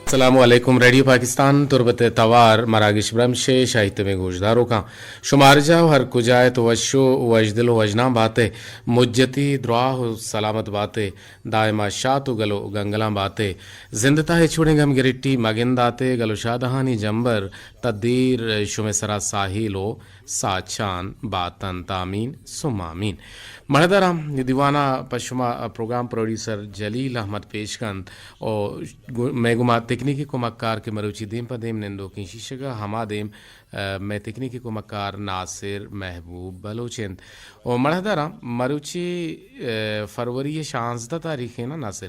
السلام علیکم۔ ریڈیو پاکستان تربت ءِ توار مراگش برمش ءِ شاہیتمیں گوشداروکاں، شما ہر جاہ و ہر کجا ات، وش و وشدل و وژنام بات ئے، مجتی دراہ و سلامت بات ئے، دائما شات و گل و گنگلاں بات ئے۔ زند ءِ تہا ہچ وڑیں گم گرٹی مگندات ئے، گل و شادہانی جمبر تا دیر شمئے سرا ساہیل و ساچان باتنت۔ آمین ثم آمین۔ مڑداراں، اے دیوانا پہ شما پروگرام پروڈیوسر جلیل احمد پیش کنت و گو-، مئے گوما تکنیکی کمکار کہ مروچی دیم پہ دیم نندوکیں شیشگا ہما دیم، آ، مئے تکنیکی کمکار ناصر محبوب بلوچ انت۔ و مڑداراں، مروچی، آ، فروری ءِ شانزدہ تاریخ ایں نا ناصر؟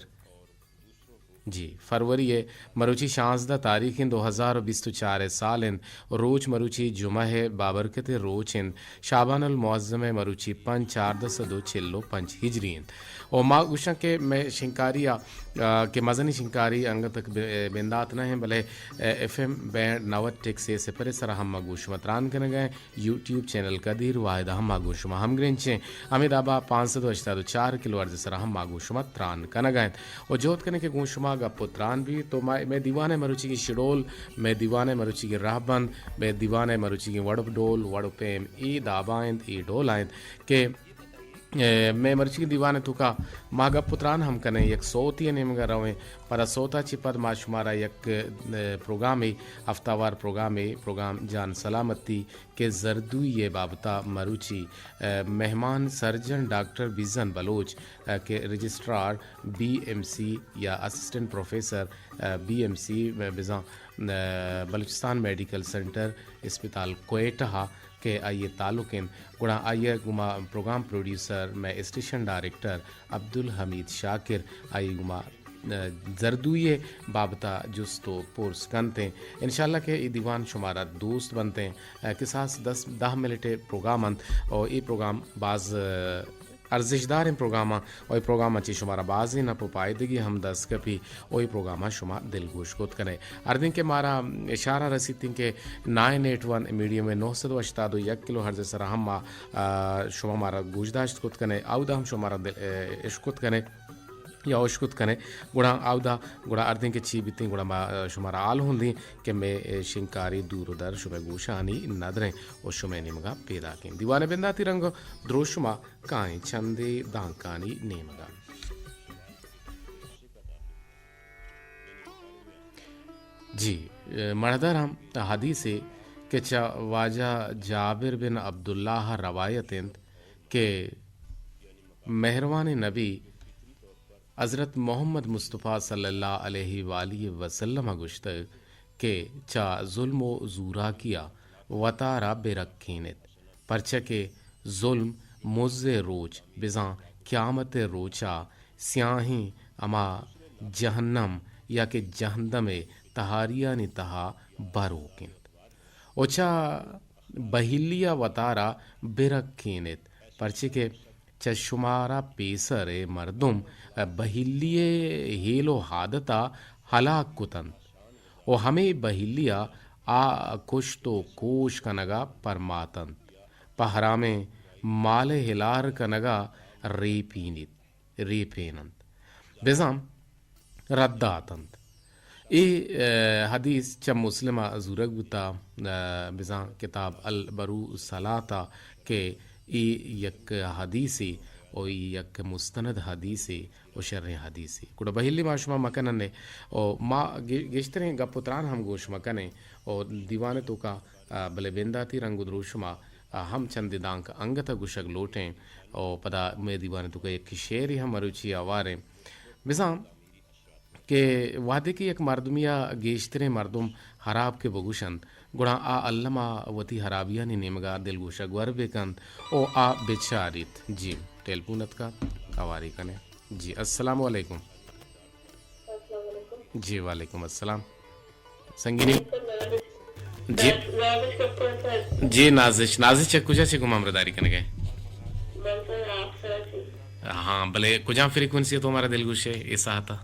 جی، فروری ءِ مروچی شانزدہ تاریخ انت، دو ہزار و بیست و چار ءِ سال انت۔ روچ مروچی جمعہ ءِ بابرکت ءِ روچ انت۔ شعبان المعظم ءِ مروچی پنچ، چاردہ سد و چل و پنچ ہجری انت۔ و ما گوشاں کہ مئے شنکاری ءَ، آ، کہ مزنی شنکاری انگت تک بے-، بندات نہ انت، بلے، آ، ایف ایم بینڈ نود ٹک سے صفر ءِ سرا ہم ما گوں شما تران کنگ ءَ ایں۔ یوٹیوب چینل قدیر واحد ءَ ہم ما گوں شما ہمگرنچ ایں۔ ہمے دابا پانچ سد و ہشتاد و چار کلو ہرٹز ءِ سرا ہم ما گوں شما تران کنگ ءَ ایں۔ و جہد کنیں کہ گوں شما گپ و تران بیت۔ تو ما، مئے دیوان ءِ مروچیگیں شیڈول، مئے دیوان ءِ مروچیگیں رہبند، مئے دیوان ءِ مروچیگیں وڑ و ڈول، وڑ و پیم اے دابا انت، اے ڈولا انت کہ، اے، مئے مروچیگیں دیوان ءِ توکا ما گپ و تران ہم کنیں، یک سوتے ءِ نیمگا رویں، پدا سوتا چہ پد ما شمارا یک، اے، پروگرامے، ہفتہ وار پروگرامے، پروگرام جان سلامتی، کہ زردوئی ءِ بابتا مروچی، اے، مہمان سرجن ڈاکٹر بیزن بلوچ، اے، کہ رجسٹرار بی ایم سی یا اسسٹنٹ پروفیسر، اے، بی ایم سی، اے، بزاں، اے، بلوچستان میڈیکل سینٹر اسپتال کوئٹہ ءَ کہ آئی ءِ تعلق انت، گڑا آئی ءِ گوما پروگرام پروڈیوسر مئے اسٹیشن ڈائریکٹر عبدالحمید شاکر آئی ءِ گوما زردوئی ءِ بابتا جست و پرس کنت ایں۔ انشاءاللہ کہ اے دیوان شمارا دوست بنت ایں۔ اے، کساس دس، دہ منٹ ءِ پروگرام انت و اے پروگرام باز، اے، ارزشداریں پروگرام انت و اے پروگرام ءَ چہ شمارا بازیں نپ و پائدگی ہم دست کپی و اے پروگرام ءَ شما دلگوش کت کنے۔ ہردیں کہ مارا اشارہ رسیت ایں کہ نائن ایٹ ون میڈیم ویو نو سد و ہشتاد و یک کلو ہرٹز ءِ سرا ہم ما، اے، شما مارا گوشداشت کت کنے، اودا ہم شما مارا دل، اے، اشکت کنے۔ یا اشکت کنے، گڑا اودا، گڑا ہردیں کہ چی بیتیں، گڑا ما، اے، شمارا حال ہوں دیں کہ مئے، اے، شنکاری دور و در شمئے گوشانی ندریں و شمئے نیمگا پیداکیں۔ دیوان ءِ بنداتی رنگ و دروشما کائیں چندے دانکانی نیمگا۔ جی، اے، مڑداراں، حدیثے کہ چہ واجہ جابر بن عبداللہ روایت انت کہ مہروانیں نبی حضرت محمد مصطفی صلی اللہ علیہ وآلہ وسلم ءَ گوشتگ کہ چہ ظلم و زوراکی ءَ وتارا بہ رکینیت، پرچا کہ ظلم مز ءِ روچ بزاں قیامت ءِ روچ ءَ سیاہیں ہما جہنم یا کہ جہندم ءِ تہاریانی تہا بروک انت۔ و چہ بہیلی ءَ وتارا بہ رکینیت، پرچے کہ چہ شمارا پیسر ءِ مردم بہیلی ءِ ہیل و عادت ءَ ہلاک کتنت و ہمے بہیلی ءَ آ کشت و کوش کنگ ءَ پرماتنت، پہ حرامیں مال ءِ ہلار کنگ ءَ ریپینیت۔ ریپین انت، بزاں رد دات انت۔ اے، اے، حدیث چہ مسلم ءَ زورگ بوتا، اے، بزاں کتاب البرو صلاح ءَ کہ اے یک حدیثے و اے یک مستند حدیثے و شریں حدیثے۔ گڑا بہیلی ما شما مکنن و ما گے-، گیشتریں گپ و تران ہم گوش مکنیں و دیوان ءِ توکا، اے، بلے بنداتی رنگ و دروشما، اے، ہم چندے دانک انگت ءَ گوشگ لوٹیں و پدا مئے دیوان ءِ توکا یک شعرے ہم مروچی ہواریں۔ بزاں کہ وہدے کہ یک مردمے ءَ گیشتریں مردم ہراب کہ بگوشنت، گڑا آ الم ءَ وتی ہرابیانی نیمگ ءَ دلگوش ءَ گور بہ کنت و آ بچاریت۔ جی، ٹیلیفون اتکا، ہواری کنیں۔ جی، السلام علیکم۔ جی، وعلیکم السلام۔ سنگینی۔ جی۔ جی، نازش، نازش چہ کجا چہ گوں ما ہمراہداری کنگ ءَ؟ ہاں، بلے کجام فریکوئنسی ءَ تو مارا دلگوش ئے اے ساعت ءَ؟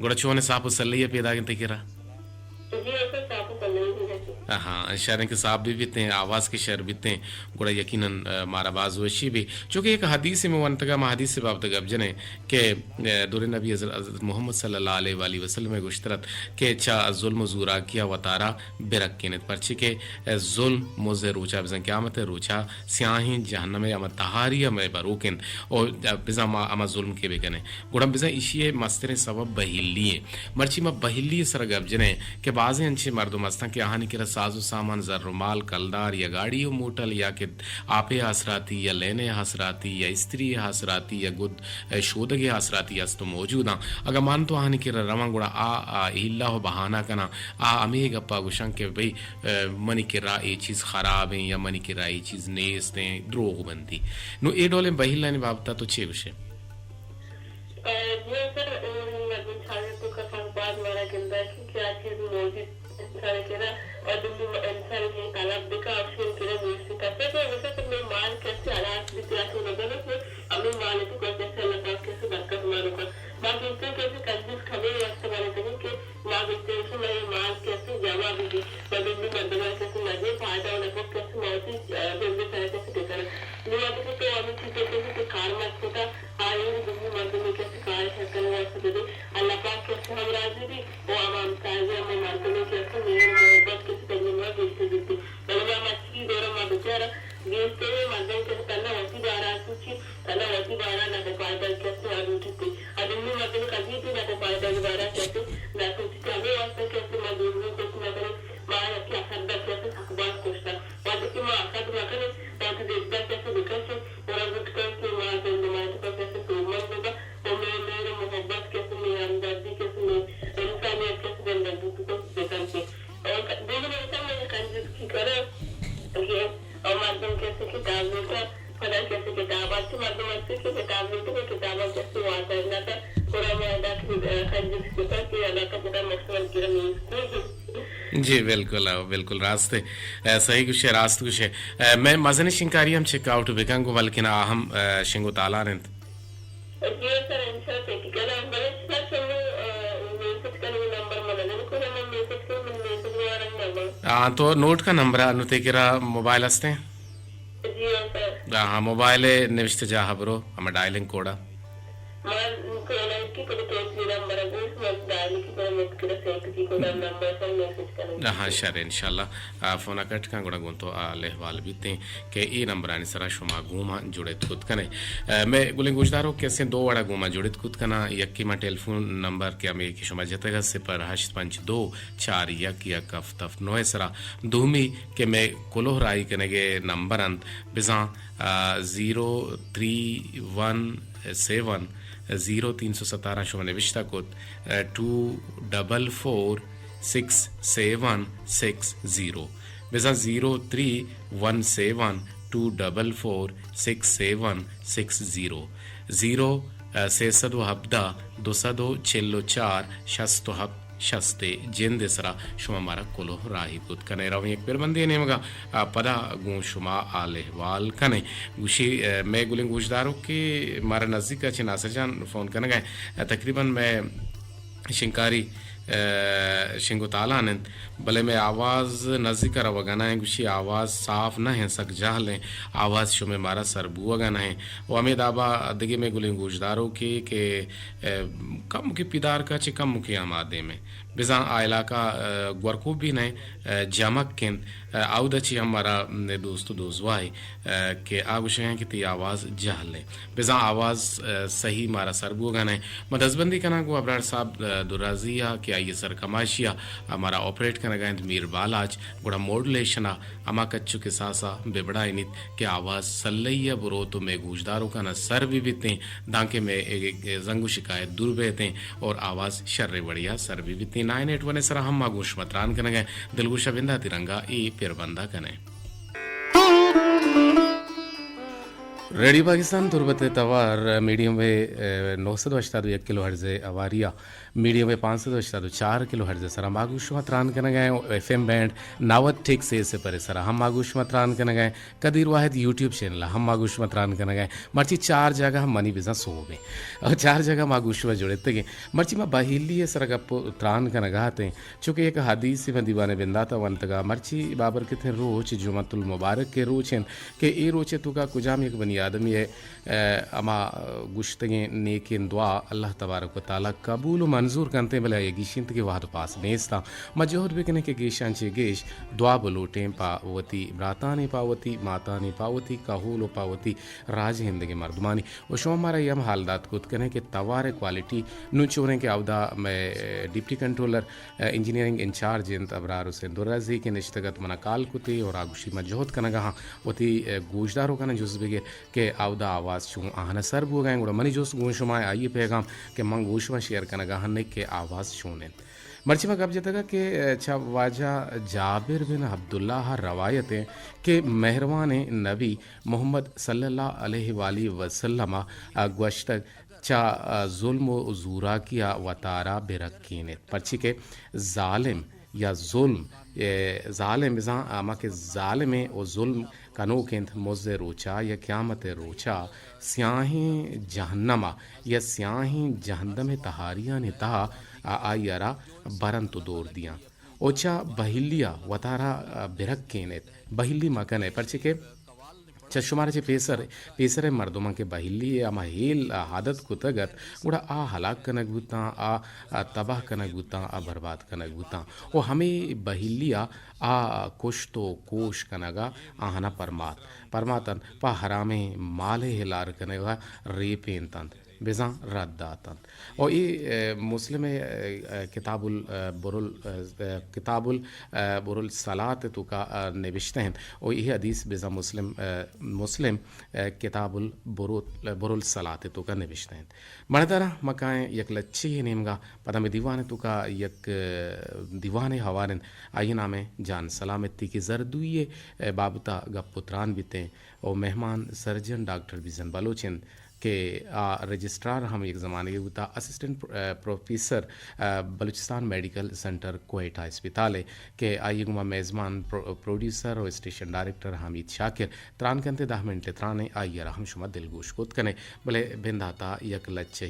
گڑا چون ساپ و سلئی ءَ پیداگ انت تئی کرا؟ ہاں، شریں کہ صاف بہ بیتیں، آواز کہ شر بیتیں، گڑا یقیناً، آ، مارا باز وشی بی۔ چونکہ یک حدیثے من ونتگا، ما حدیث بابت گپ جنیں کہ، آ، دور نبی حضرت، حضرت محمد صلی اللہ علیہ وآلہ وسلم گوشترت کہ چا ظلم و زوراکیا وتارا برکینت، پرچے کہ، آ، ظلم مز روچا بزن قیامت روچا سیاہیں جہنم ء ہما تہاری ء مئے بروک انت، و بزاں ما ہما ظلم کے بہ کنیں۔ گڑا بزاں ایشی ء مستریں سبب بہیلی انت۔ مرچی ما بہیلی ء سرا گپ جنیں کہ بازیں انچیں مردم ہستاں کہ آہانی کرا ساز و سامان، زر و مال، کلدار یا گاڑی و موٹل یا کہ آپ ء آسراتی یا لین ء آسراتی یا استری ء آسراتی یا گد ء شودگ ء آسراتی است و موجود آں۔ اگاں من تو آہانی کرا رواں گڑا آ، آ ہیلہ و بہانہ کناں، آ ہمے گپا گوشاں کہ بھئی، ء، منی کرا اے چیز خراب ایں یا منی کرا اے چیز نیست ایں، دروغ بندی۔ نوں اے ڈولیں بہیلانی بابتا تو چے گوشے؟ ء، جی سر، اے مردم چاگرد تو کسان باز مارا گندہ کہ کیا چیز موجود انسان کرا اور دنی انسان کے طلب دکا اور شین کرا نیست کسے کہ ویسے تو میں مال کیسے ہلاک بیتی آتی نظر ہے، ہمیں مال تو کیسے اللہ پاک کیسے برکت مانو کا۔ ما گیتے کیسے کنجوس کھبے واسطے بنے تگے کہ ما گوشتگ کہ منی مال کسے جمع بہ بیت، ما بندی مردماں کسے مزے فائدہ و نفع کسے ما وتی، ء، بندی سر کسے بہ کناں۔ نوں وقتی کہ تو ہمے چیز ء کسے کہ کار مت کتا، آئی بندی مردمے کسے کار سر کنگ واسطہ بہ دے، اللہ پاک کسے ہم راضی بی و ہم ہمساہگے ہم مردمے کسے مہر و محبت کسے تنی ما گیشتر بیت۔ بلے ما مرچی دور ء ما بچار گیشتریں مردم کسے تنا وتی بارا سوچی، تنا وتی بارا نفع فائدہ کسے آ لوٹیت۔ ء دومی مردم کدی بھی نفع فائدہ کے بارا کسے نہ سوچیت۔ ہمے واسطہ کسے ما دومی کسے نہ کنیں، ما یکی اکد کسے سک باز کشتا۔ وقتی کہ ما اکد نہ کنیں، وقتی زندہ کسے بکشیں، اور گٹ کن کہ ما زندہ ما تو کسے تومن ببا، اور مے، میرے محبت کسے، مے ہمدردی کسے، مے انسانیت کسے زندہ بکن۔ اور دیگه نوشتن من کنجوس کی کنه، کہ او مردم کسی کتاب لوٹا، پدا کسی کتاب، اچھی مردم اچھی کہ کتاب لوٹے، کہ کتاب کسی واتا نہ تا، پورا معاہدہ کی کنجوس کتا کہ علاقہ پدا مقصد گرم نیست۔ جی بالکل، آ، بالکل راست ہے۔ آ، صحیح گوشے، راست گوشے۔ آ، میں مزن شنکاری ہم چیک آؤٹ بکن گو، بلکن آ ہم، آ، شنگو تالان انت۔ جی سر، انشاءاللہ چیک کناں۔ بلے سر، شما، آ، میسج کنگ نمبر من نہ کناں، من میسج کناں، من میسج وارگ نہ باں۔ ہاں، تو نوٹ کا نمبر انو تے کرا موبائل ہستے؟ جی ہاں سر۔ ہاں، ہاں، موبائل نوشت جاہ برو، ہمیں ڈائلنگ کوڈا۔ من کولر کی پہ ٹوٹلی نمبر گوش، من ڈائل کی پہ مشکل سیٹ کی کوڈا نمبر سر میسج کناں۔ ہاں، شر، انشاءاللہ۔ آ، فون ء کٹ کن گڑا گوں تو آ احوال بیتیں کہ اے نمبرانی سرا شما گوما جڑت کت کنے۔ آ، مئے گلیں گوشداروک کسیں دو وڑا گوما جڑت کت کناں۔ یکے ما ٹیلیفون نمبر کہ ہمے کہ شما جتگ ء صفر ہشت پنچ دو چار یک یک ہفت ہفت نو ء سرا، دومی کہ مئے کلوہ راہی کنگ ء نمبر انت بزاں، آ، زیرو تھری ون سیون زیرو تین سو ستارہ شما نوشتہ کت، آ، ٹو ڈبل فور سکس سیون سکس زیرو، بزاں زیرو تھری ون سیون ٹو ڈبل فور سکس سیون سکس زیرو، زیرو، آ، سئے سد و ہبدہ دو سد و چل و چار شست و ہپت شست ء جند ء سرا شما مارا کلوہ راہی کت کنے۔ رویں یک پربندے نیمگا، آ، پدا گوں شما حال احوال کنے۔ گوشی، آ، مئے گلیں گوشداروک کہ مارا نزیک ء چہ ناصر جان فون کنگ ء، آ، تقریباً مئے شنکاری، آ، شنگ و تالان انت، بلے مئے آواز نزیک ء روگ ء نہ انت، گوشی آواز صاف نہ انت، سک جہل انت، آواز شمئے مارا سر بوگ ء نہ انت۔ و ہمے دابا دگہ مئے گلیں گوشداروکے کہ، آ، کمکے پیدارک ء چہ کمکے ہما دیم انت۔ بزاں آ علاقہ، آ، گورکوب بھی نہ انت، آ، جمک انت، آ، اود ء چہ ہم مارا دوست و دوزواہے، آ، کہ آ گوشگ ء انت کہ تئی آواز جہل انت۔ بزاں آواز، آ، صحیح مارا سر بوگ ء نہ انت۔ من دزبندی کناں گوں ابرار صاحب، آ، درازی ء کہ آئی ء سرکماشی ء مارا آپریٹ کنگ ء انت میر بالاچ، گڑا موڈولیشن ء ہما کچ و کساس ء بہ بڑائینیت کہ آواز سلہی ء بروت و مئے گوشداروکان ء سر بہ بیتیں، دانکہ مئے اے، اے زنگ و شکایت دور بیتیں اور آواز شر وڑیا سر بہ بیتیں۔ نائن ایٹ ون ء سرا ہم ما گوں شما تران کنگ ء، دلگوش ء بنداتی رنگا اے پربند ء کنیں۔ ریڈیو پاکستان تربت ءِ توار میڈیم ویو، اے، نو سد و ہشتاد و یک کلو ہرٹز ءِ ہواری ءَ، میڈیم ویو پانچ سد و ہشتاد و چار کلو ہرٹز ءِ سرا ما گوں شما تران کنگ ءَ ایں، ایف ایم بینڈ نود ٹک سے صفر ءِ سرا ہم ما گوں شما تران کنگ ءَ ایں، قدیر واحد یوٹیوب چینل ءَ ہم ما گوں شما تران کنگ ءَ ایں۔ مرچی چار جاگہ ہم منی بزاں سوب ایں۔ اور چار جاگہ ما گوں شما جڑتگ ایں۔ مرچی ما بہیلی ءِ سرا گپ ءُ تران کنگ ءَ اتیں۔ چونکہ یک حدیثے من دیوان بندات ءَ ونتگ ءَ، مرچی بابرکتیں روچ جمعۃ المبارک ءِ روچ انت کہ اے روچ ءِ توکا کجام یک بنی آدمی ءِ، اے، ہما گوشتگیں نیکیں دعا اللہ تبارک و تعالی قبول و منظور کنت، بلے آئی ءَ گیشینتگیں وہد و پاس نیست انت۔ ما جہد بکنیں کہ گیشاں چہ گیش دعا بلوٹیں پہ وتی براتانی، پہ وتی ماتانی، پہ وتی کہول و پہ وتی راج ءِ ہندگیں مردمانی۔ و شما مارا اے ہم حال دات کت کنیں کہ توار ءِ کوالٹی نوں چونیں کہ اودا مئے ڈپٹی کنٹرولر، اے، انجینئرنگ انچارج انت ابرار حسین درازی کہ نشتگ ات، منا کال کتی اور آ گوشی ما جہد کنگ ءَ آں، وتی، اے، گوشداروکاں جست بگر کہ اودا آواز چون آہاں ءَ سر بوگ ءَ انت۔ گڑا منی جست گوں شما آئی ءِ پیغام کہ من گوں شما شیئر کنگ ءَ آں کہ آواز چون انت۔ مرچی ما گپ جتگ ءَ کہ، اے، چہ واجہ جابر بن عبداللہ ءَ روایت انت کہ مہروانیں نبی محمد صلی اللہ علیہ وآلہ وسلم ءَ گوشتگ، چہ ظلم و زوراکی ءَ وتارا برکینیت، پرچی کہ ظالم یا ظلم، اے، ظالم بزاں ہما کہ ظالم انت و ظلم کنوک انت، مز ءِ روچا یا قیامت ءِ روچا سیاہیں جہنم ءَ یا سیاہیں جہندم ءِ تہاریانی تہا آ-، آئی ءَ را برنت و دور دیاں۔ و چہ بہیلی ءَ وتارا، آ، برکینیت، بہیلی مکن ئے، پرچے کہ چہ شمارا چہ پیسر، پیسر ءِ مردماں کہ بہیلی ءِ ہما ہیل ءَ عادت کتگ ات، گڑا آ ہلاک کنگ بوتاں، آ، آ تباہ کنگ بوتاں، آ برباد کنگ بوتاں۔ و ہمے بہیلی ءَ آ کشت و کوش کنگ ءَ آہاں ءَ پرمات، پرماتن پہ حرامیں مال ءِ ہلار کنگ ءَ ریپینتنت۔ بزاں رد داتنت۔ و اے، اے، مسلم ءِ، اے، اے، کتاب ال-، اے، برل-، اے، اے، کتاب ال-، اے، برالصلاۃ ءِ توکا، اے، نبشتہ انت۔ و اے حدیث بزاں مسلم، اے، مسلم، اے، کتاب البرو-، برالصلاۃ ءِ توکا نبشتہ انت۔ مڑدارا ما کائیں یک لچے ءِ نیمگا، پدا مئے دیوان ءِ توکا یک، اے، دیوانے ہوار انت۔ آئی ءِ نام انت جان سلامتی کہ زردوئی ءِ، اے، بابتا گپ و تران بیتیں۔ و مہمان سرجن ڈاکٹر بیزن بلوچ انت کہ آ رجسٹرار ہم یک زمانگے بوتا، اسسٹنٹ پرو-، اے، پروفیسر، اے، بلوچستان میڈیکل سینٹر کوئٹہ اسپتال ءِ کہ آئی ءِ گوما میزبان پرو-، پروڈیوسر و اسٹیشن ڈائریکٹر حمید شاکر تران کنت۔ دہ منٹ ءِ ترانے آئی ءَ را ہم شما دلگوش کت کنے، بلے بنداتا یک لچہ۔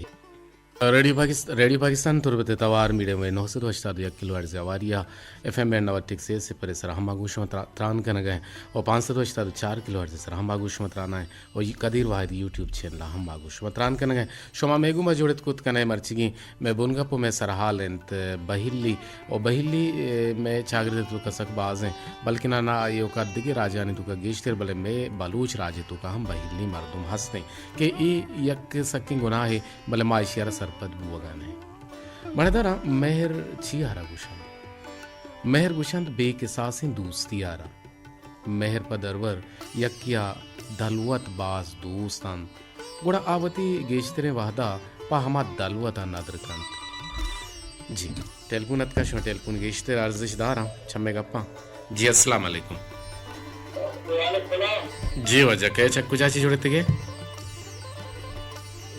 ریڈیو پاکست-، ریڈیو پاکستان تربت ءِ توار میڈیم ویو نو سد و ہشتاد و یک کلو ہرٹز ءِ ہواری ءَ ایف ایم بینڈ نود ٹک سے صفر ءِ سرا ہم ما گوں شما ترا-، تران کنگ ءَ ایں و پانچ سد و ہشتاد و چار کلو ہرٹز ءِ سرا ہم ما گوں شما تران ءَ ایں و قدیر واحد یوٹیوب چینل ءَ ہم ما گوں شما تران کنگ ءَ ایں۔ شما مئے گوما جوڑت کت کن ئے، مرچیگیں مئے بنگپ و مئے سرحال انت بہلی و بہلی، اے، مئے چاگرد ءِ توکا سک باز انت، بلکنا نا ایوکا دگہ راجانی توکا گیشتر، بلے مئے بلوچ راج ءِ توکا ہم بہلی مردم ہست انت کہ اے یک سکیں گناہے، بلے ما ایشی ءَ را سرپد بوگ ءَ نہ ایں۔ مڑداراں، مہر چی ءَ را گوشنت؟ مہر گوشنت بے کساسیں دوستی ءَ را۔ مہر پہ درور یکے ءَ دلوت باز دوست انت، گڑا آ وتی گیشتریں وہد ءَ پہ ہما دلوت ءَ ندر کنت۔ جی، ٹیلیفون اتکا، شما ٹیلیفون گیشتر ارزش داراں چہ مئے گپاں۔ جی، السلام علیکم۔ وعلیکم السلام۔ جی واجہ، کئے چہ کجا چہ جوڑتگے؟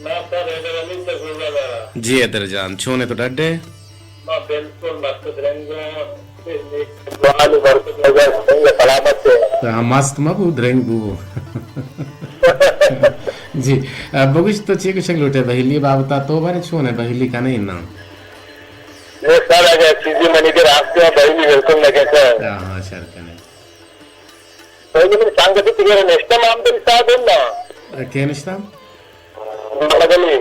ما سر حیدر حمید چہ گلزار ءَ۔ جی حیدر جان، چون ئے تو، ڈڈ ئے؟ ما بالکل مست درنگ آں۔ دعا ءُ برکت نظر سنگ سلامت ئے۔ ہاں، مست مہ بو، درنگ بو۔ جی، بگوش تو چی گوشگ لوٹ ئے بہلی بابت ءَ؟ تو بارے چون ئے، بہلی کن ئے نا؟ نہ سر، اگر چیزی منی کہ راستے ءَ بہلی بالکل نہ کن سر۔ ہاں، ہاں، شر کن ئے۔ بھائی، من سنگتی تیرے نشتہ محمد علی صاحب ہے نا؟ اے، کئے نشتہ؟ محمد علی۔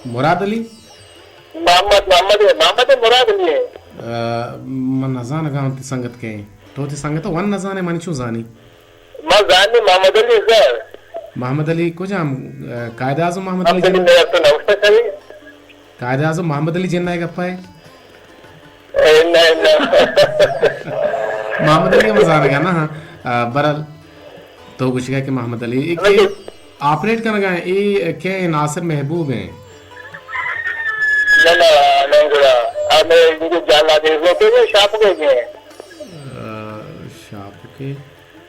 مراد علی؟ محمد، محمد، محمد مراد علی ہے۔ اے، من نزانگاں وتی سنگت کئے۔ تو وتی سنگت ون نزانے، من چون زانی؟ من زانی محمد علی سر۔ محمد علی کجام؟ اے، قائد اعظم محمد علی محمد علی جناح؟ میرا تو نہ اٹھتا کبھی۔ قائد اعظم محمد علی جناح ءِ گپ ءَ ئے؟ اے، نہ، نہ۔ محمد علی ءَ مزانگ ءَ نہ، ہاں۔ آ، برحال، تو گوشگ ءَ کہ محمد علی، اے کہ آپریٹ کنگ ءَ ایں، اے کہ ناصر محبوب ایں؟ نہ، نہ، نہ، گڑا۔ آ، میں انجو جان لا دے، وہ کہ شاپ کے گئے۔ آ، شاپ کے۔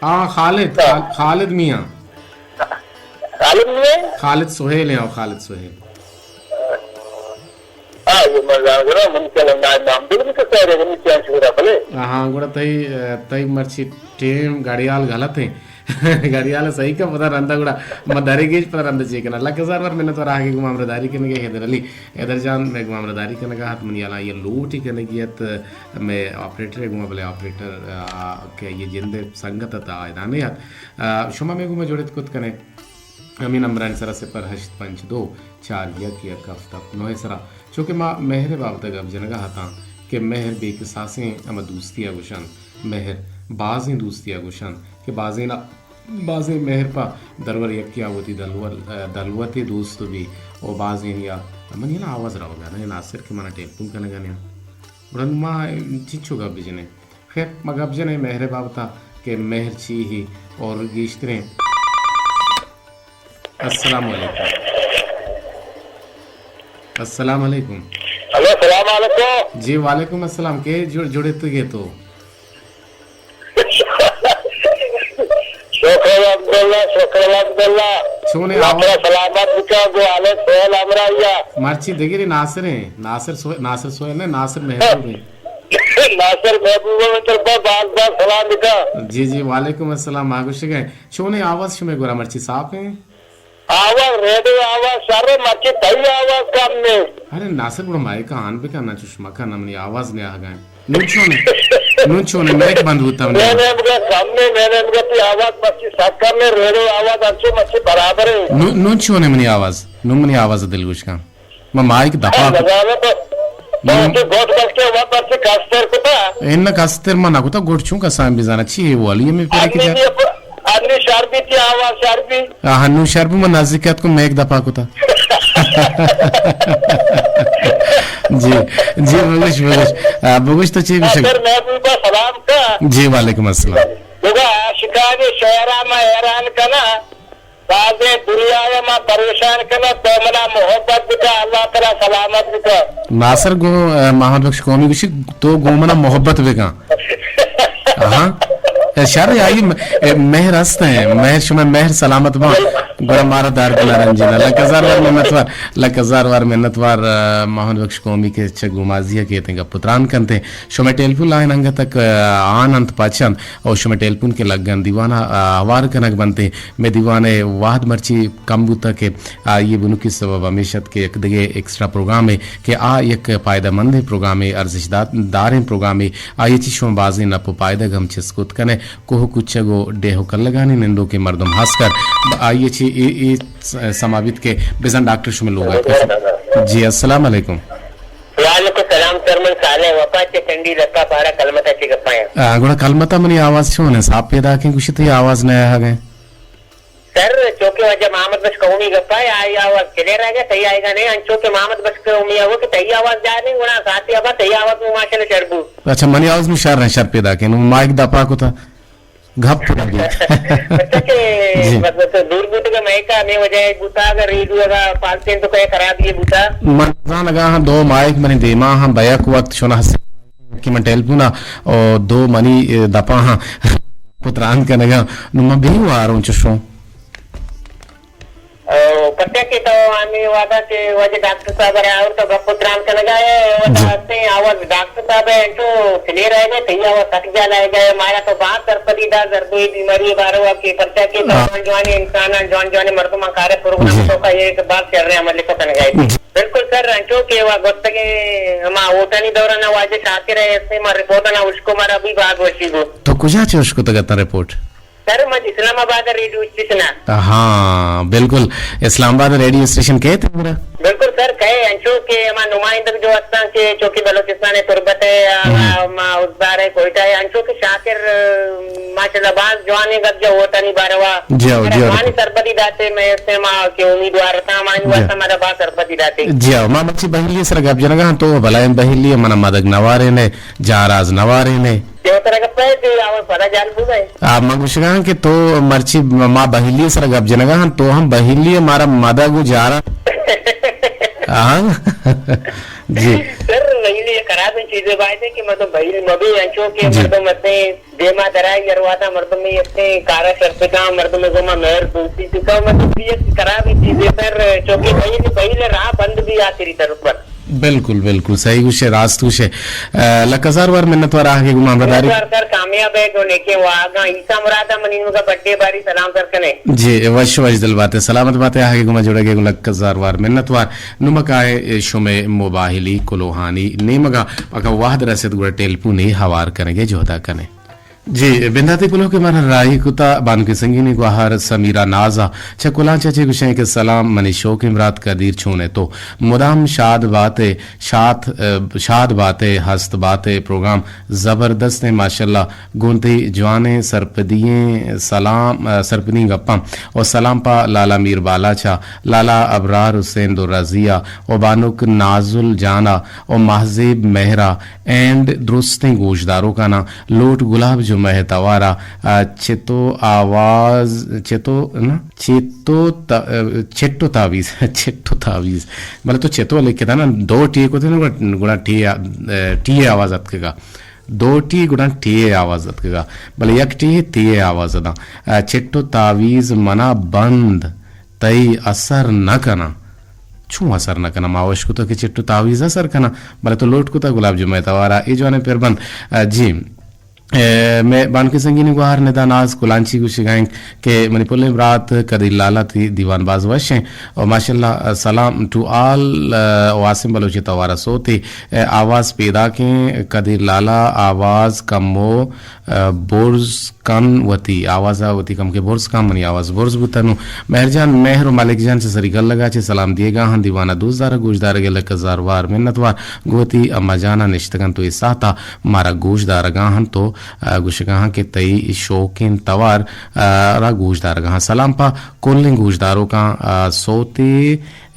آ، خالد، ہاں۔ خال-، خالد میاں۔ خالد سہیل ہیں، او خالد سہیل۔ آ، یہ من زانگرا، من چلن دائے نام دل بھی تو سہرے، من چین شورا بلے۔ ہاں، گڑا تئی، تئی مرچی ٹیم گڑیال غلط ہیں۔ گڑیال صحیح کا پتہ رندا گڑا، ما دارے گیش پتہ رندا چی کنا۔ لکھ ہزار وار منت وار آگے گما ہمراہ داری کنگے حیدر علی۔ حیدر جان، میں گما ہمراہ داری کنگا ہت، منی حالا یہ لوٹی کنگی ہت، میں آپریٹر گما بلے آپریٹر، آ، کہ یہ جند سنگت تا آیدانے ہت۔ آ، شما میں گما جوڑت کت کنے۔ ہمے نمبرانی سرا صفر ہشت پنچ دو چار یک یک ہفت ہفت نو ء سرا۔ چونکہ ما مہر ء بابت ء گپ جنگ ء اتاں کہ مہر بے کساسیں ہما دوستی ء گوشنت، مہر بازیں دوستی ء گوشنت کہ بازین ء، بازیں مہر پہ درور یکے ء وتی دلور-، دلوتے دوست بی و بازینی ء منی نا آواز روگ ء نہ ناصر کہ منا ٹیلیفون کنگ ء نیاں۔ گڑا نوں ما چنچو گپ بجنیں؟ خیر، ما گپ جنیں مہر ء بابت ء کہ مہر چی ہی اور گیشتریں۔ السلام علیکم۔ السلام علیکم۔ ہلو، السلام علیکم۔ جی، وعلیکم السلام۔ کے جڑ-، جڑتگے تو؟ شکر الحمدللہ، شکر الحمدللہ۔ چونے اللہ آواز؟ تعالیٰ سلامت بکا، گو علیک سہیل امرایا۔ مرچی دگری ناصر ہیں، ناصر سو-، ناصر سہیل نے، ناصر محبوب ہیں۔ ناصر محبوب ء من طرفا باز باز سلام بکن۔ جی جی، وعلیکم السلام، ما گوشگ ء۔ چونیں آواز شمئے گورا مرچی صاف ہیں؟ آواز، ریڈیو آواز شر، مرچی تئی آواز کم ہے۔ ارے ناصر گڑا مائک آن بکن نا، چوش مکن نا، منی آواز نیاہگ ء۔ نون چونیں؟ نون چونیں؟ مائک بند بوتا منی۔ میں نے مگا کم ہے، میں نے مگا تئی آواز مرچی سک کم ہے، ریڈیو آواز انچو مرچی برابر ہے۔ نون، نون چونیں منی آواز؟ نون منی آواز دلگوش کن۔ ما مائک دپا کت۔ نزاناں تو، تو نوں۔ کہ گوٹ بس کے وقت سے کستر کتا۔ ان کستر ما نہ کتا، گوٹ چون کسان بزانا چی ہے والی ہمیں پڑے کے جا۔ انی شر بی تئی آواز شر بی۔ آ، ہنو شر بی، ما نزدیکت کو مائک دپا کتا۔ جی، جی، بگوش، بگوش۔ آ، بگوش تو چی گوشگ؟ ناصر محبوب سلام کا۔ جی، وعلیکم السلام۔ بگا عاشقانی شعرا ما حیران کنا۔ بازیں دنیا ء ما پریشان کناں، تو منا محبت بکن، اللہ ترا سلامت بکن۔ ناصر گوں، اے، محمد بخش قومی گوشی، تو گوں منا محبت بکن۔ ہاں۔ اے، شر، آئی م-، اے، مہر ہست ہیں، مہر شما مہر سلامت باں۔ گڑا مارا دار بنا رنجینا۔ لک ہزار وار منتوار، لک ہزار وار منتوار، اے، محمد بخش قومی کے چہ گومازی ہے کہ اتیں گپ و تران کنتے۔ شما ٹیلیفون لائن انگت تک، اے، آن انت پچ انت۔ او شمئے ٹیلیفون کہ لگن دیوان ء، آ، ہوار کنگ بنت۔ مئے دیوان ء وہد مرچی کم بوتگ کہ آئی ء بنکی سبب ہمیش ات کہ یک دگہ ایکسٹرا پروگرامے کہ آ یک پائدہ مندیں پروگرامے، ارزشت دات-، داریں پروگرامے، آئی ء چہ شما بازیں نپ و پائدگ ہم چست کت کن ئے۔ کوہ و کوچگ و ڈیہ و کلگانی نندوکیں مردم ہاس کر آئی ء چہ اے، اے س-، سما بیت کہ بزاں ڈاکٹر شمئے لوگ ء کس-، جی، السلام علیکم۔ وعلیکم السلام سر، من صالح وفا چہ ٹنڈی لکا پارا کلمتا چہ گپایاں۔ آ، گڑا کلمتا منی آواز چون ہے؟ صاف پیداکیں، گوشی تئی آواز نہ آہگ ہے۔ سر، چونکہ واجہ محمد بخش قومی گپا ہے، آئی آواز کلیئر آئے گا، تئی آئے گا نہیں، انچو کہ محمد بخش قومی آ وہ کہ تئی آواز جا نہیں، گڑا ساتھی آبا تئی آواز میں ماشاءاللہ شر بو۔ اچھا، منی آواز میں شر ہے، شر پیداکیں، نو مائک دپا کتا۔ گپ نہ بیت۔ پرچا کہ جی۔ مطلب تو دور بوتگ ء مئیکا ہمے وجہ ء بوتا، اگر ریڈیو اگا فالتیں تو کئے خرابی بوتا۔ من زانگا ہاں دو مائک منی دیما ہاں بیک وقت شنا ہست کہ من ٹیلیفون ء او دو منی، اے، دپا ہاں پتران کنگا نو من بے واروں چشوں۔ او پرچا کہ تو ہمے وہدا کہ واجہ ڈاکٹر صاحب ء را آورت تو گپ و تران کنگا ئے، وہدا جی۔ ہستیں آواز ڈاکٹر صاحب ء انچو کلیئر آئے گا، تئی آواز سک جال آئے گا، مارا تو باز سرپدی دا زردوئی بیماری باروا کہ پرچا کہ تو ہاں۔ جوان جوانیں انسان آں، جوان جوانیں مردم آں، کارے پروگرام جی۔ تو کا یہ کہ باز شر عمل کو کنگا ئے۔ جی۔ بالکل سر، انچو کہ وا گوستگیں ہما ووٹانی دوران واجہ شاکر ء ہستیں ما رپورٹ انا اشکو مارا بھی باز وشی بو۔ تو کجا چہ اشکتگ اتاں رپورٹ؟ سر، من اسلام آباد ریڈیو اسٹیشن ء۔ ہاں، بالکل۔ اسلام آباد ریڈیو اسٹیشن کئے تمرا؟ بالکل سر، کئے انچو کہ ہما نمائندگ جو ہستاں کہ چونکہ بلوچستان ء تربت ء، ہم۔ ہما ازدار ء کوئٹہ ء، انچو کہ شاکر، ماشاءاللہ، باز جوانیں گپ جا ووٹانی باروا۔ جی ہو، مارا جی ہو۔ جوانیں سرپدی داتے، میں اس سے ما کہ امیدوار تھا، ہمانی جی۔ واسطہ مارا باز سرپدی داتے۔ جی ہو، ما مرچی بہلی سر گپ جنگا ہاں، تو بلائیں بہلی منا مدگ نوارے نے، جاراز نوارے نے۔ دیو ترا گپے کہ آواز پدا جال بوگئے۔ آ، من گوشگاں کہ تو مرچی ما بہلی سر گپ جنگا ہن، تو ہم بہلی مارا مدگ و جارا۔ ہاں۔ جی۔ سر، بہیل یک خرابیں چیزے بایدیں کہ مردم بہیل مبی، انچو کہ جی۔ مردم اتیں دیما درائی، ہر وہدا مردم اتیں کارا شر بکاں، مردم گوما مہر دوستی بکاں، مطلب یہ خرابیں چیزے پر، چونکہ بہیل، بہیل راہ بند بی آخری طرف پر۔ بالکل، بالکل صحیح گوشے، راست گوشے۔ آ، لک ہزار وار منت وار آہگے گوما ہمراہ داری۔ منت وار سر، کامیاب ہے، گو نیکیں واہگاں، عیسیٰ مراد منی نوگا بڈے باری سلام سر کنے۔ جی، وش وش دل باتے، سلامت باتے، آہگے گوما جڑگے گو لک ہزار وار منت وار۔ نمکائے شمے موباہلی کلوہانی نیمگا، اگاں وہد رسیت گڑا ٹیلپونے ہوار کنگے جہدا کنے۔ جی، بنداتی کلوہ کہ مارا راہی کتا بانکیں سنگینی گوہار سمیرا نازا چہ کلانچا چے گوشیں کہ سلام منی شوکیں برات قدیر، چونے تو؟ مدام شاد باتے، شات، شاد باتے، ہست باتے، پروگرام زبردست ہیں ماشاءاللہ۔ گوں تئی جوانیں سرپدییں سلام، سرپدیں گپاں و سلام پہ لالا میر بالاچ ء، لالا ابرار حسین درازی ء و بانک نازل جان ء و مہزیب مہر ء اینڈ درستیں گوشداروکاناں لوٹ گلاب جمعہ ء توار ء، چتو آواز، چتو، نہ، چتو تا-، چٹو تعویذ، چٹو تعویذ۔ بلے تو چتو لکھتا نا، دو ٹی کتے نا، گڑا ٹی، ٹی آواز اتکگا۔ دو ٹی گڑا ٹی ء آواز اتکگا، بلے یک ٹی ء تی ء آواز داں۔ آ، چٹ و تعویذ منا بند، تئی اثر نہ کناں۔ چون اثر نہ کناں؟ ما وش کتو کہ چٹ و تعویذ اثر کناں، بلے تو لوٹ کتا گلاب جمعہ توارا اے جوانیں پر بند۔ آ، جی۔ اے، مئے بانکیں سنگینی گوہار ندا ناز کلانچی گوشگا انت کہ منی پلیں برات قدیر لالا تئی دیوان باز وش انت۔ و ماشاءاللہ، سلام ٹو آل، آ، و عاصم بلوچ توارا سوتے، آ، آواز پیداکیں قدیر لالا آواز کمو، آ، برز کن وتی آواز ء وتی کمکے برز کن، منی آواز برز بوتہ۔ نوں مہر جان مہر و ملک جان چہ سری گلگ ء چہ سلام دیگا ہاں، دیوان ء دوست دار ء گوشدارگ ء لک ہزار وار منت وار۔ گوں وتی اما جان ء نشتگ انت و اے ساعت ء مارا گوشدارگا ہنت و، آ، گوشگا ہاں کہ تئی شوکیں توار، آ، را گوشدارگا ہاں۔ سلام پہ کلیں گوشداروکاں، آ، سوتے،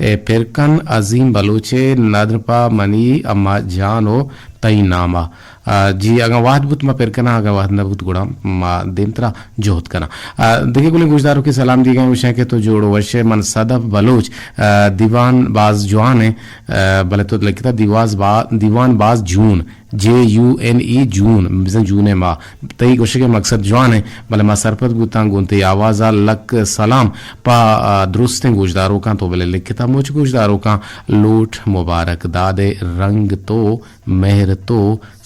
اے، پرکن عظیم بلوچ ء ندر پہ منی اما جان و تئی نام ء۔ آ، جی، اگاں وہد بوت ما پر کناں، اگاں وہد نہ بوت گڑا ما دیمترا جہد کناں۔ آ، دگہ گلیں گوشداروکے سلام دیگا گوشاں کہ تو جوڑ و وش ئے، من صدف بلوچ، آ، دیوان باز جوان ایں، آ، بلے تو لکھتا دیواز با-، دیوان باز جون، جے یو این ای جون، بزاں جون ء ماہ۔ تئی گوشگ ء مقصد جوان ایں، بلے ما سرپد بوتاں گوں تئی آواز ء لک سلام پہ، آ، درستیں گوشداروکاں تو بلے لکھتا مچ گوشداروکاں لوٹ مبارک داد ء رنگ تو مہر تو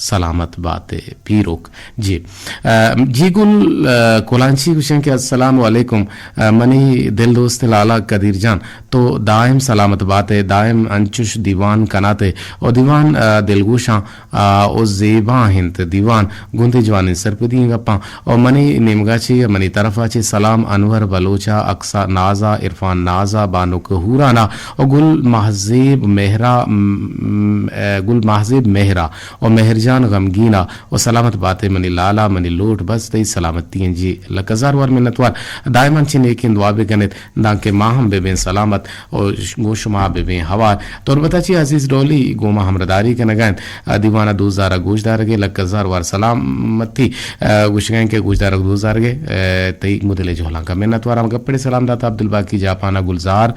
سلامت بات ئے پیروک۔ جی۔ آ، جی گل، آ، کلانچی گوشیں کہ السلام علیکم، آ، منی دل دوست لالا قدیر جان، تو دائم سلامت بات ئے، دائم انچش دیوان کنات ئے، او دیوان، آ، دلگوشاں، آ، او زیبا انت دیوان، گوں تئی جوانیں سرپدی گپاں۔ او منی نیمگا چہ، منی طرفا چہ سلام انور بلوچا، اکسا نازا، عرفان نازا، بانک ہورانا، او گل مہزیب مہرا، م، م، اے، گل مہزیب مہرا، او مہرجان غمگینا، او سلامت باتے منی لالا، منی لوٹ بس تئی سلامتی انت۔ جی، لک ہزار وار منتوار۔ دائما چہ نیکیں دعا بکنیت۔ دانکہ ما ہم بہ بیں سلامت و ش-، گوں شما بہ بیں ہوار۔ تربت ء چہ عزیز ڈولی گوں ما ہمراہداری کنگ ء انت۔ ء دیوان ء دوزار ء گوشدارگ ء لک ہزار وار سلامتی۔ ء گوشگ ء انت کہ گوشدارگ دوزارگ ء تئی مدل ء جہلانک ء منت وار۔ ہم گپڑے سلام دات عبدالباقی جاپان ء گلزار،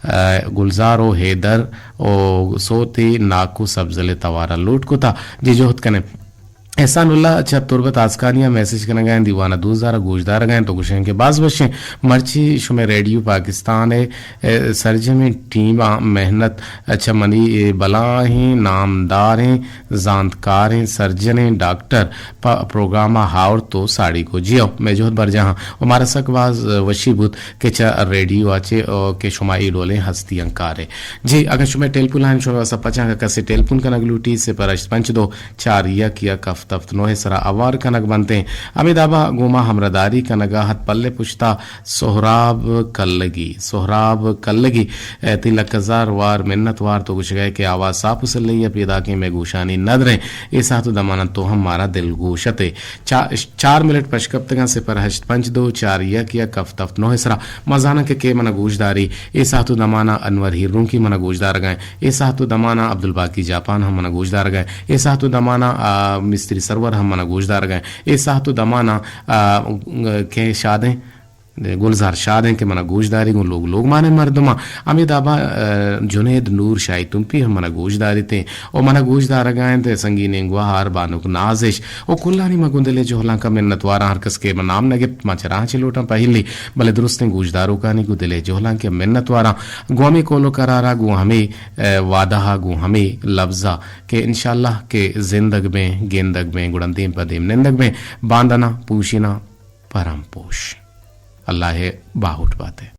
ء گلزار و حیدر و سوتے ناکو سبزل ء توار ء لوٹ کتا۔ جی جہد کنیں۔ احسان اللہ چہ تربت آسکانی ء میسج کنگ ء انت، دیوان ء دوست دار ء گوشدارگ ء انت و گوشگ ء انت کہ باز وشیں مرچی شمئے ریڈیو پاکستان ء، ء، سرجمیں ٹیم ء محنت چہ منی اے بلاہیں نامداریں زانتکاریں سرجنیں ڈاکٹر پہ پروگرام ء ہاورت و ساڑی کو۔ جی ہو، مئے جہد برجاہ و مارا سک باز وشی بوت کہ چہ ریڈیو ء چہ، ء، کہ شما اے ڈولیں ہستیاں کارے۔ جی، اگاں شمئے ٹیلیفون لائن شمئے واسا پچاں کہ کسے ٹیلیفون کنگ لوٹی، صفر ہشت پنچ دو چار یک یک ہفت ہفت نو ء سرا اوار کنگ بنت ایں۔ ہمے دابا گوں ما ہمراہداری کنگا ہت پلے پشتا سہراب کلگی، سہراب کلگی، اے، تئی لک ہزار وار منت وار تو گوشگئے کہ آواز ساپ و سلہی ء پیداکیں مئے گوشانی ندریں۔ اے ساعت و دماناں تو ہم مارا دلگوش ات ئے۔ چا-، چار منٹ پشکپتگاں صفر ہشت پنچ دو چار یک یک ہفت ہفت نو ء سرا۔ ما زاناں کہ کے منا گوش داری۔ اے ساعت و دمانا انور ہیرونکی منا گوش دارگا ایں۔ اے ساعت و دمانا عبدالباقی جاپان ہم منا گوش دارگا ایں۔ اے ساعت و دمانا، آ، مستری سرور ہم منا گوش دارگا ایں۔ اے ساعت و دمانا، آ، کے شادیں گلزار شاد ایں کہ منا گوش داری، گوں لوگ لوگمانیں مردماں۔ ہمے دابا، ء، جنید نور شاہی تمپی ہم منا گوش داریت ایں و منا گوش دارگا انت سنگینیں گوہار بانک نازش و کلانی ما گوں دل ء جہلانکا منتواراں۔ ہر کس کہ من نام نہ گپت، ما چراہاں چہ لوٹاں پہلی، بلے درستیں گوشداروکانی گوں دل ء جہلانکا منتواراں۔ گوں ہمے قول و قرارا، گوں ہمے، ء، وعدہ ء، گوں ہمے لبزا کہ انشاءاللہ کہ زندگ بیں، گندگ بیں، گڑا دیم پہ دیم نندگ بیں۔ باندنا پوشینا پرم پوش۔ اللہ ء باہوٹ بات ئے۔